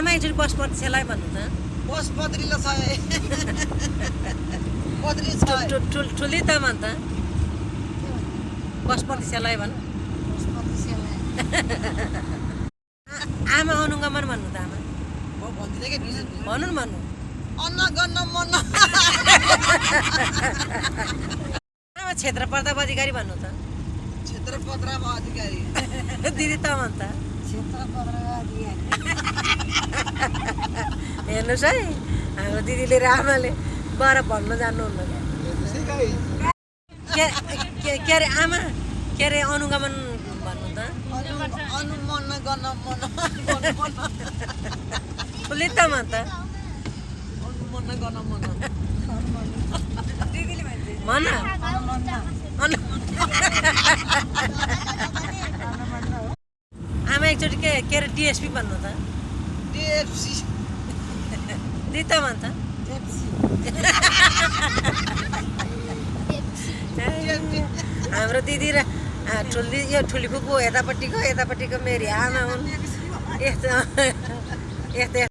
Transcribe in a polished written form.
आमा एकचोटि बसपति सेलाइ भन्नु त बस पत्रिलो छ पत्रि छ ठुली तामा त बसपति सेलाइ भन् आमा अनुगमन भन्नु त आमा म भन्दिन के भन्नु न भन्नु अन्न गर्न मन आमा क्षेत्र प्रताप अधिकारी भन्नु त क्षेत्र प्रताप अधिकारी दिदी तामा त हेर्नुहोस् है हाम्रो दिदीले र आमाले गएर भन्न जान्नुहुन्न क्या के अरे आमा के अरे अनुगमन भन्नु त अनुमन गर्न मन ठुली तामा त अनुमन गर्न मन भन आमा एकचोटि के अरे डिएसपी भन्नु त टिएफसी दिता भन्छ हाम्रो दिदी र यो ठुली फुपू यतापट्टिको मेरी आमा हुन् यस्तो